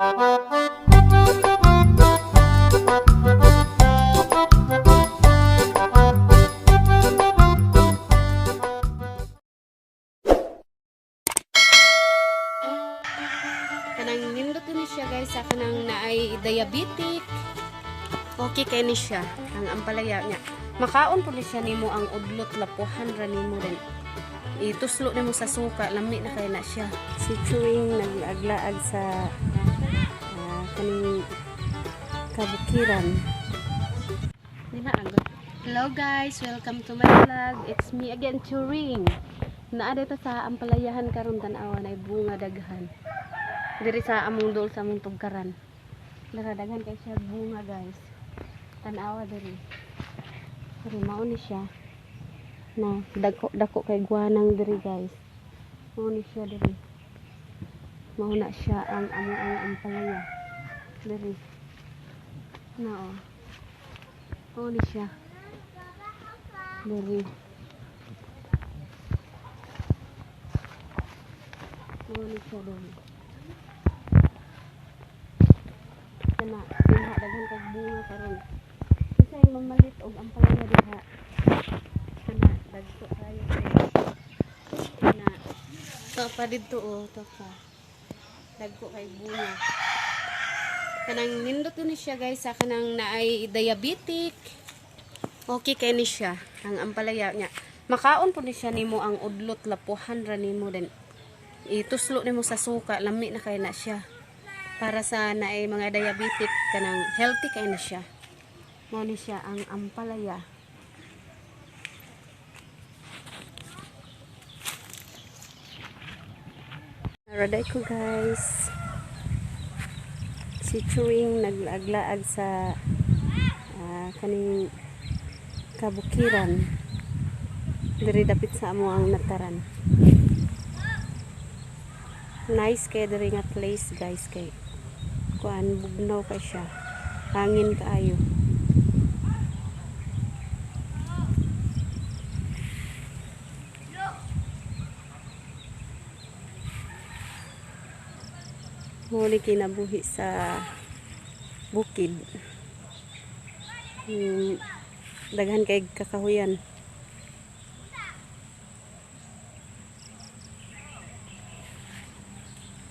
Kanang nindot ni siya, guys, sa kanang naay diabetic. Okay kay ni siya ang ampalaya niya. Makaon po ni siya nimo ang udlot, lapuhan ra nimo din. Ituslo nimo sa suka, lami na kay na siya. Si Chuing naglaag-laag sa kaning kabukiran. Di ba ang Hello guys, welcome to my vlog. It's me again, Churing. Naa dito sa ampalayahan karon, tan-awa na bunga daghan. Diri sa among dool, sa among tugkaran. Lara, daghan kay siya bunga, guys. Tan-awa diri. Diri mao ni siya. Na dako dako kay guanang diri, guys. Mao ni siya diri. Mao na siya ang amo ang ampalaya. Diri. Na oh. Mao ni siya. Diri. Mao ni siya diri. Kana dinha daghan kag bunga karon. Unsay mamalit og ampalaya diha. Kana dagko kayo. Kana to pa didto oh, to pa. Dagko kay bunga. Kanang nindot ni siya, guys, sa kanang naay diabetic. Okay kay ni siya ang ampalaya niya. Makaon po ni siya nimo ang udlot, lapuhan ra nimo din. Ituslo nimo sa suka, lami na kay na siya. Para sa naay mga diabetic, kanang healthy kay na siya. Mao ni siya ang ampalaya. Naraday ko, guys. Si Chuing naglaag-laag sa kaning kabukiran. Diri dapit sa amo ang nataran. Nice kay diri nga place, guys, kay kuan, bugnaw kay siya. Hangin kaayo. Huli kinabuhi sa bukid. Daghan kay kakahuyan.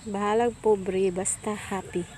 Bahalag pobre, basta happy.